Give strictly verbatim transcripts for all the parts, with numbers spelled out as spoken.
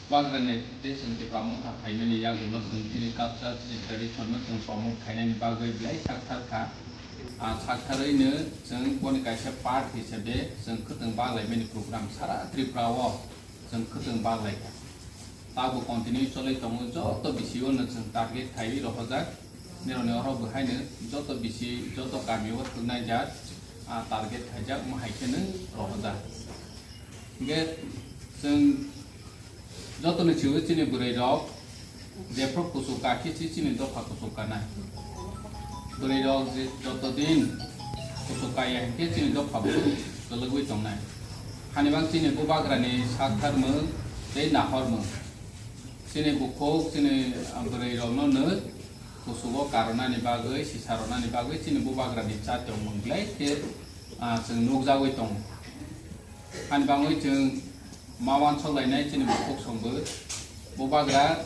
Bagrani tei chwng Tipra Motha phainani yagulno chwng chini culture, chini tradition no chwng promote khainani bagwi belai sakthar kha. Ah, saktharwi no chwng boni kaisa part hisabe chwng khwtwng baglaimani program sara Tripura o chwng khwtwng baglai kha. Tabo continue cholai tongo, joto bisi o no chwng target khaiwi rohorjak. Nironi oro bo haino joto bisi, joto kami o thwngnai jat, ah, target khaijak, omo hai khe no rohorjak. Hingke chwng jotono chwio chini bwrwi rok jephru kuchuk ka khe si chini dopha kuchuk kanai. Bwrwi rok je joto din kuchuk kaya hinkhe chini dopha bo kwlwgwi tongnai. Hani bang chini bubagrani saktharmung tei nahormung. Chini bukhuk chini bwrwi rokno no kuchugo karonani bagwi, sisa ronani bagwi chini bubagrani chatiyongmung belai khe, ah, chwng nukjagwi tongo. Ani bangwi chwng ma uansuk lainai chini bukhuk songbo. Bubagra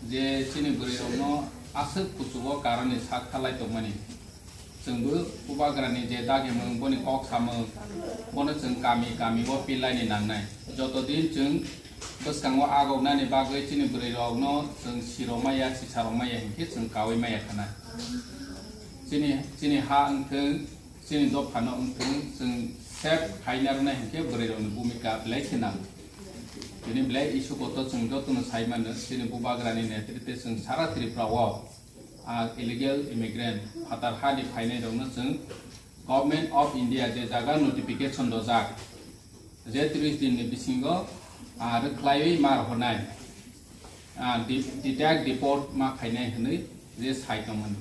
je chini bwrwi rokno aswk kuchugo karani sak khalai tongmani. Chwngbo bubagrani je dagimung, boni kok samung, bono chwng kami kami o pilaini nangnai. Joto din chwng bwskango agoknani bagwi chini bwrwi rokno chwng sirok maya, sisarok maya hinkhe chwng kaui maya khana. Chini, chini ha wngthwng, chini dophano wngthwng, chwng save khaina rwnai hinkhe bwrwi rokni bhumika belai khe nango. Tini belai issue kotor chwng jotono sai mano, chini bubagrani netrite chwng sara Tripura o, ah, illegal immigrant, phatar hani phainai rokno chwng Government of India je jaga notification rojak, je tris din ni bisingo, ah, rwkhlaiwi ma rohornai, ah, de-, detect deport ma khainai hwnwi je sai tongmani.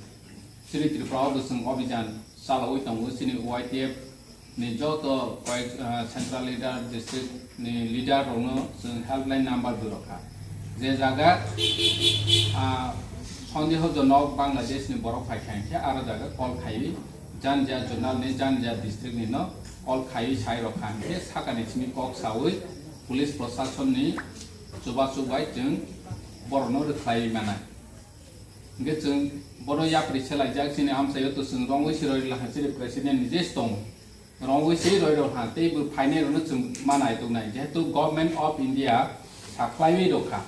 Chini Tripura o bo chwng obijan chalaui tongo, chini Y T F ni joto koyek, ah, central leader, district ni leader rokno chwng helpline number bo rwkha. Je jaga, ah, sondehojonok Bangladesh ni borok phaikha hinkhe aro jaga call khaiwi Janjia zonal ni Janjia district ni no call khaiwi sai rok kha, hinkhe sakani simi kok saui police proshasonni chubachu bai chwng borokno rwkhlaiwi manai. Hinkhe chwng bono yapri selaijak, chini amchaio to chwng rongwi se roi rwlakha, chini president ni je tongo, rongwi se roi rwlakha, tei bo phainai rokno chwng ma naituknai, jehetu Government of India sakhlaiwi rwkha.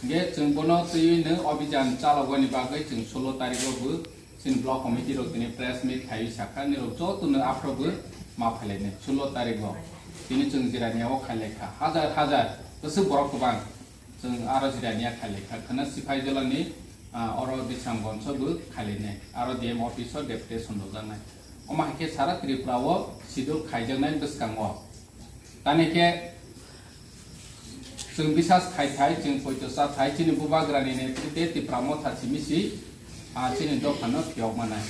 Hinkhe chwng bono twiwi no obijan chalokbani bagwi chwng solo tarikgo bo chini block committee rok tini press meet khaiwi sakha, nirok jotono aphro bo ma phailainai solo tarikgo. Tini chwng Jirania o khailaikha hajar hajar bwswk borok kwbang chwng aro Jirania khailaikha khwna Sipaijolani, ah, oro Bisramganj o bo khailainai aro D M office o deputation rwjaknai. Omo hai khe sara Tripura o sidul khaijaknai bwskango. Tani khe chwng bisas khai thai, chwng poito cha thai, chini bubagrani netrite Tipra Motha simi si, ah, chini dophano phiyok manai.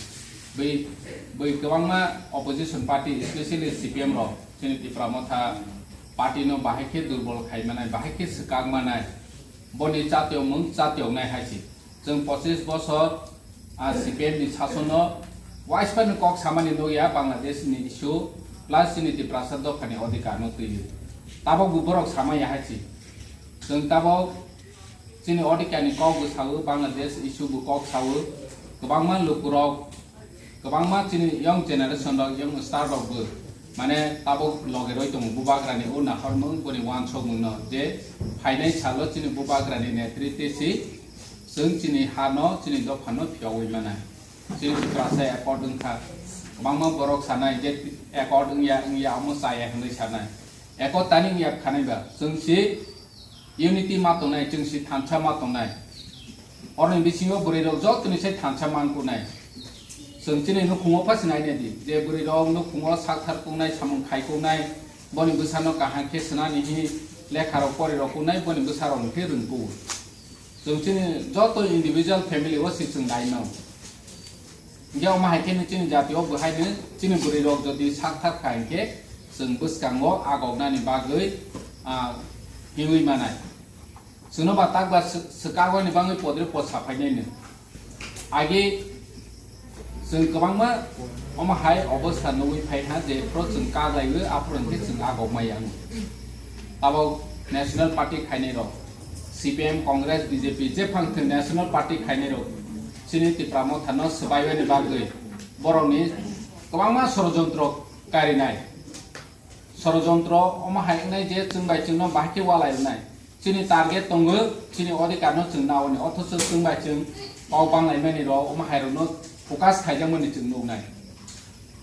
Bui, bui kwbangma opposition party, especially C P M rok, chini Tipra Motha party no bahai khe durbol khai manai, bahai khe swkak manai. Boni chatiyokmung chatiyoknai hai si. Chwng pochis bosor, ah, C P M ni sasono waisphano kok samani nukya Bangladesh ni issue plus chini Tiprasa dophani odhikar no twiwi. Tabok bo borok samaya hai si. Chwng tabok chini odhikar ni kok bo sao, Bangladesh issue bo kok sao. Kwbangma lukurok, kwbangma chini young generation rok, young star rok bo mane tabok loge roi tongo bubagrani o nahormung boni uansukmung no je phainai salo chini bubagrani netrite si chwng chini ha no, chini dopha no phiyogwi manai. Chini Tiprasa accord wngkha. Kwbangma borok sanai je accord wngya, wngya, omo chaya hinwi sanai. Accord tani wngya khanai ba? Chwng si unity ma tongnai, chwng si thansa ma tongnai. Oroni bisingo bwrwi rok jotoni sai thansa man kunai. Chwng chini nukhungo pha sinaina di, je bwrwi rok nukhungo sak thar kungnai, samung khai kungnai, boni bwsano kaham khe swnani hi lekha rok pori rok kungnai, boni bwsa rok hwnkhe rwng kuo. Chwng chini joto individual family o si chwng nai no. Hingke omo hai khe chini jati o bwhai no chini bwrwi rok jodi sak thar kha hingke chwng bwskango agok nani bagwi, ah, hiwi manai. Chwngno ba tak ba sw-, swkagwani bangwi podre pod saphainai no. Agi chwng kwbangma omo hai obostha nugwi phai ha je phro chwng kaglaiwi aphro hwnkhe chwng agok maya wng. Tabok National Party khainai rok, C P M, Congress, B J P, jephang thwng National Party khainai rok chini Tipra Motha no swbaiwani bagwi borokni kwbangma sorojontro karinai. Sorojontro omo hai wngnai je chwng bai chwngno bahai khe walai rwnai. Chini target tongo, chini odhikar no chwng naoni, othocho chwng bai chwng kok banglaimani rok omo hai rokno focus khaijakmani chwng nuknai.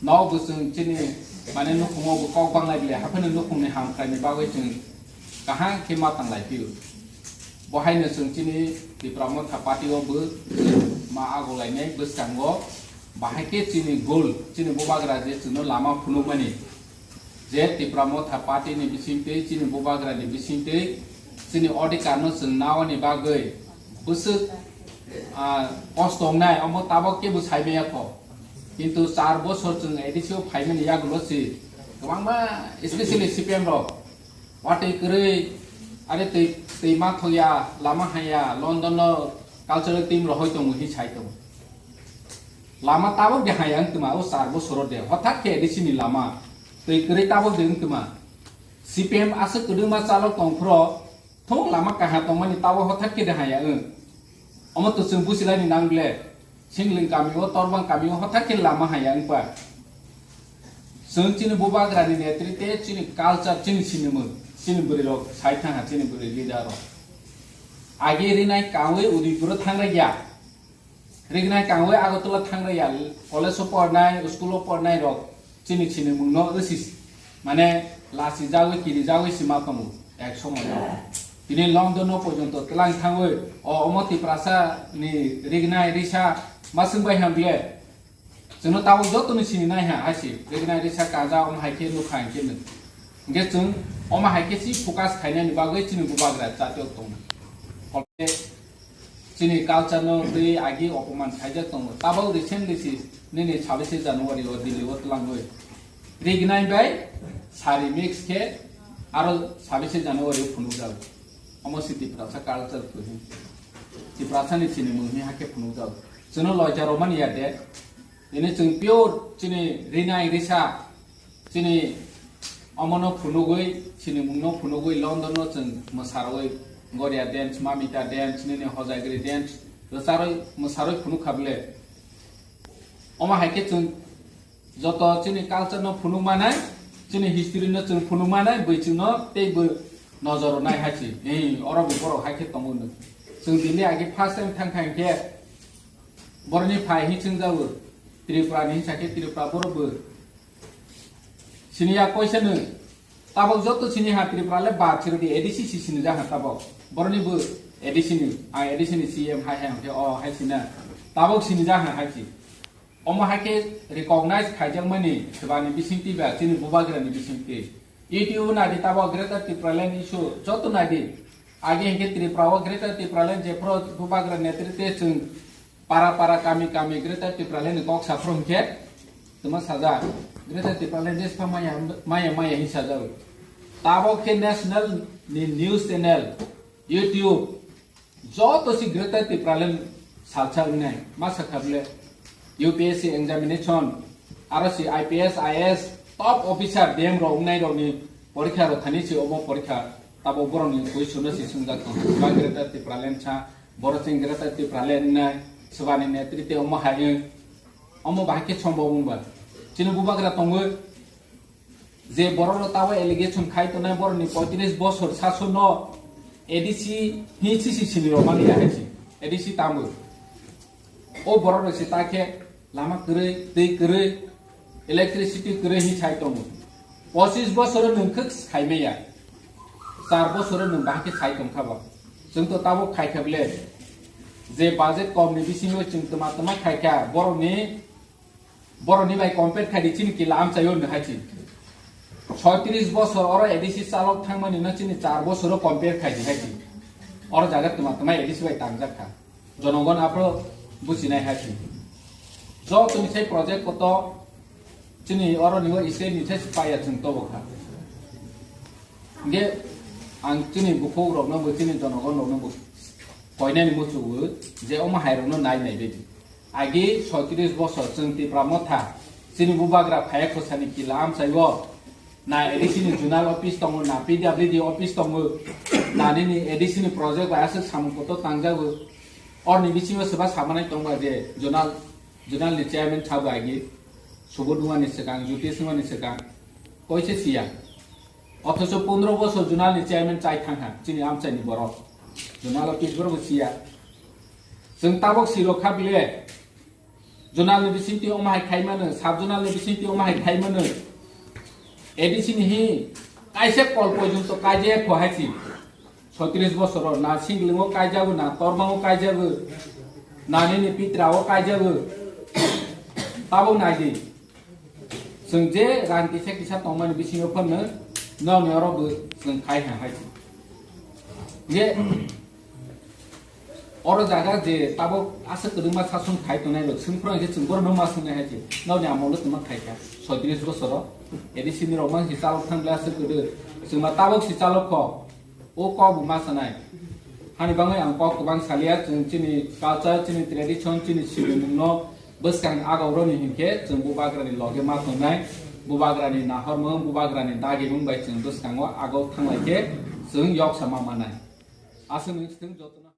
Nok bo chwng chini mane nukhungo bo kok banglai bile hapheno nukhungni hamkraini bagwi chwng kaham khe ma tanglai phio. Bo haino chwng chini Tipra Motha Party o bo ma agolainai bwskango bahai khe chini goal, chini bubagra je chwngno lama phunukmani. Je Tipra Motha Party ni bisingtwi, chini bubagra ni bisingtwi, chini odhikar no chwng naoni bagwi bwswk, ah, kosto wngnai, omo tabok kebo sai maya kho. Kintu char bosor chwng A D C o phaimani yagulo si kwbangma, especially C P M rok, watwi kwrwi, are twi, twi ma thoya, lama haya, London no cultural team rohoi tongo hi sai tongo. Lama tabok de haya wng tma o char bosoro de. Hothak khe A D C ni lama twi kwrwi tabok de wng tma. C P M aswk kwdwma chalok tong phro thung lama kaha tongmani tabok hothak khe de haya wng. Omo to chwng busilai ni nang ble. Singling kami o, Torbang kami o hothak khe lama haya wng pa. Chwng chini bubagra ni netrite chini culture, chini sinimung, chini bwrwi rok sai thang ha, chini bwrwi leader rok. Agi rinai kawi Udaipur o thang rwya. Rignai kangwi Agartala thang rwya, college o pornai, school o pornai rok chini sinimung no wsi, mane lasi jagwi, kiri jagwi si ma tongo ek somoy o. Tini London no porjonto tlang thangwi o omo Tiprasa ni rignai risa ma swng bai ham bile. Chwngno tabuk joto ni sini nai ha hai si rignai risa kaja omo hai khe nukha hingke nwng. Hingke chwng omo hai khe si focus khainani bagwi chini bubagra chatio tongo. Chini culture no twi agi opoman khaijak tongo. Tabok recently si nini sabise January o Delhi o twlangwi rignai bai sari mix khe aro sabise January o phunukjak. Omo si Tiprasa culture kwrwi. Tiprasa ni sinimung hwnwi hakhe phunukjak. Chwngno loicha romani ya de. Tini chwng pure chini rinai risa, chini omono phunugwi, sinimungno phunugwi London no chwng mwsarwi, Goria dance, Mamita dance, nini Hojagiri dance, rwcharwi mwsarwi phunuk kha bwle. Omo hai khe chwng joto chini culture no phunuk manai, chini history no chwng phunuk manai, bwi chwngno tei bo nojoro nai hai si. Ei, oro bo borok hai khe tongo hwnwi. Chwng bini age first time thang kha hwnkhe, boroni phai hi chwng jago, Tripura ni hinsa khe Tripura borok bo sini ya koisa no. Tabok joto sini ha Tripura le ba chiro di A D C si sini ja ha tabok. Boroni bo A D C ni, a A D C ni C M hai hai hwnkhe o hai sina. Tabok sini ja ha hai si. Omo hai khe recognize khaijakmani swbani bisingtwi ba chini bubagrani bisingtwi. YouTube nadi tabok Greater Tipraland issue joto nadi. Age hwnkhe Tripura o Greater Tipraland jephru bubagra netrite chwng para para kami kami Greater Tipraland ni kok saphru hwnkhe tuma sajak. Greater Tipraland jespa maya maya maya hin sajak. Tabok khe national ni news channel, YouTube, joto si Greater Tipraland salsa wngnai, ma sakha bwle U P S C examination, aro si I P S, I A S, top officer D M rok wngnai rokni porikha rok thani si omo porikha tabo borokni question no si swngjak tongo. Ba Greater Tipraland sa, borok chwng Greater Tipraland wngnai, swbani netrite omo hai wng, omo bahai khe sombok wng ba. Chini bubagra tongo, je borok no tabo allegation khai tongnai borok ni poitris bosor sason no A D C hi chisi sini rok mani ya hai si. A D C tamo. O borok rok se ta khe lama kwrwi, twi kwrwi, electricity kwrwi hi sai tongo. Pochis bosor nwng khwk sai maya. Char bosor nwng bahai khe sai tong kha ba. Chwng to tabo khai kha bwle. Je budget kom ni bisingo chwng tma tma khai kha borok ni Boroni bai compare khai di chini kila amchaio no hai chi. Soitris bosor oro A D C chalok thangmani no chini char bosoro compare khai di hai chi. Oro jaga tuma tuma A D C bai tangjak kha. Jonogon aphro buchinai hai chi. Joto ni sai project koto chini oro nigo state ni sai paya chwng tobo kha. Hingke ang chini bukhuk rokno bo chini jonogon rokno bo koinani muchungo je omo hai rokno nai nai bedi. Agi soitris bosor chwng Tipra Motha chini bubagra phaiya khosani kila amchaigo na A D C ni zonal office tongo, na P W D office tongo, na nini A D C ni project bai aswk samung kotor tangjago. Orni bisingo swba samanai tongba je zonal, zonal ni chairman sabo agi subudumani swkang, juti swngmani swkang koise siya. Othocho pondro bosor zonal ni chairman chai thangha chini amchaini borok. Zonal office borok siya. Chwng tabok sirok kha bile. Zonal ni bisingtwi omo hai khai mano, sub zonal ni bisingtwi omo hai khai mano. A D C ni hi kaisa kol porjonto kaijaya kho hai si. Soitris bosoro na Singlingo kaijago, na Tormango kaijago, na nini Pitrao kaijago. Tabok nai di. Chwng je rang kisa kisa tongmani bisingo phano nokni oro bo chwng khai ha hai si. Je oro jaga je tabok aswk kwdwma sasong khai tongnai rok, swngphuru hwnkhe chwng bohrokno ma swngnai hai se, nokni amolo twma khai kha, soitris bosoro, A D C ni rok mang si chalok thang bwle aswk kwdw, chwngma tabok si chalok kho, o kok bo ma sanai. Hani bagwi ang kok kwbang salia, chwng chini culture, chini tradition, chini sirimungno bwskang agauroni hinkhe chwng bubagrani loge ma tongnai, bubagrani nahormung, bubagrani dagimung bai chwng bwskango agok thanglai khe chwng yoksa ma manai. Aswk wngwi thwng jotono.